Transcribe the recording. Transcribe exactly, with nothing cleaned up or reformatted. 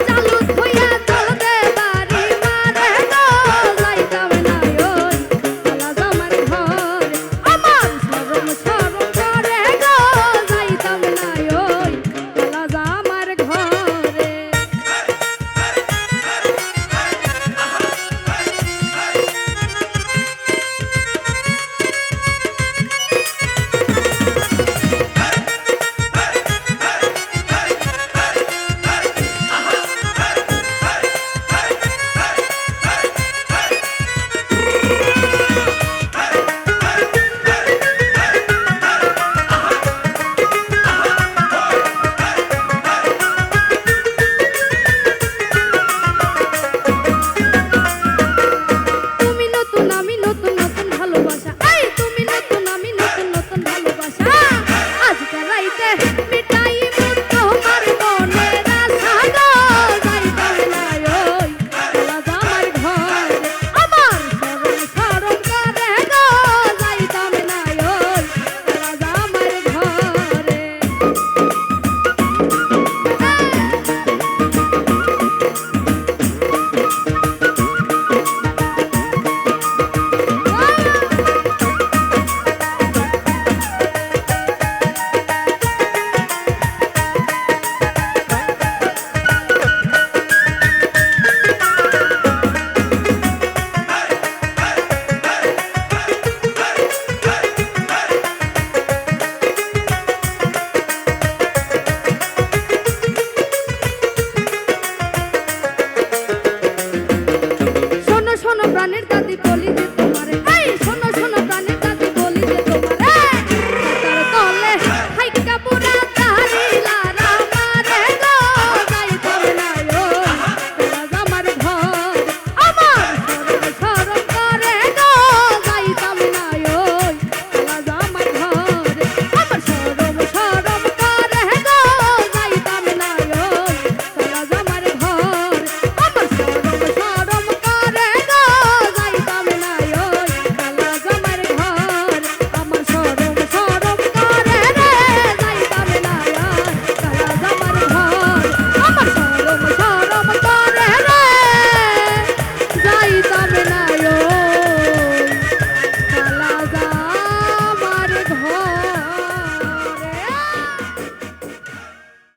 চালু থইয়া জল দে বাড়ি মারে গো, যাইতাম না ওই কালা জামার ঘরে। আমার শরম শরম করে গো, যাইতাম না ওই কালা জামার ঘরে। তুমি নতুন, আমি নতুন, নতুন ভালোবাসা। এই তুমি নতুন, আমি নতুন, নতুন ভালোবাসা। আজকে রাইতে মিটাইমু তোমার মনের আশা গো, যাইতাম না ওই কালা জামার ঘরে। আমার শরম শরম করে গো, যাইতাম না ওই কালা জামার ঘরে। শোনো, শোনো, প্রাণের দাদি, কলিজা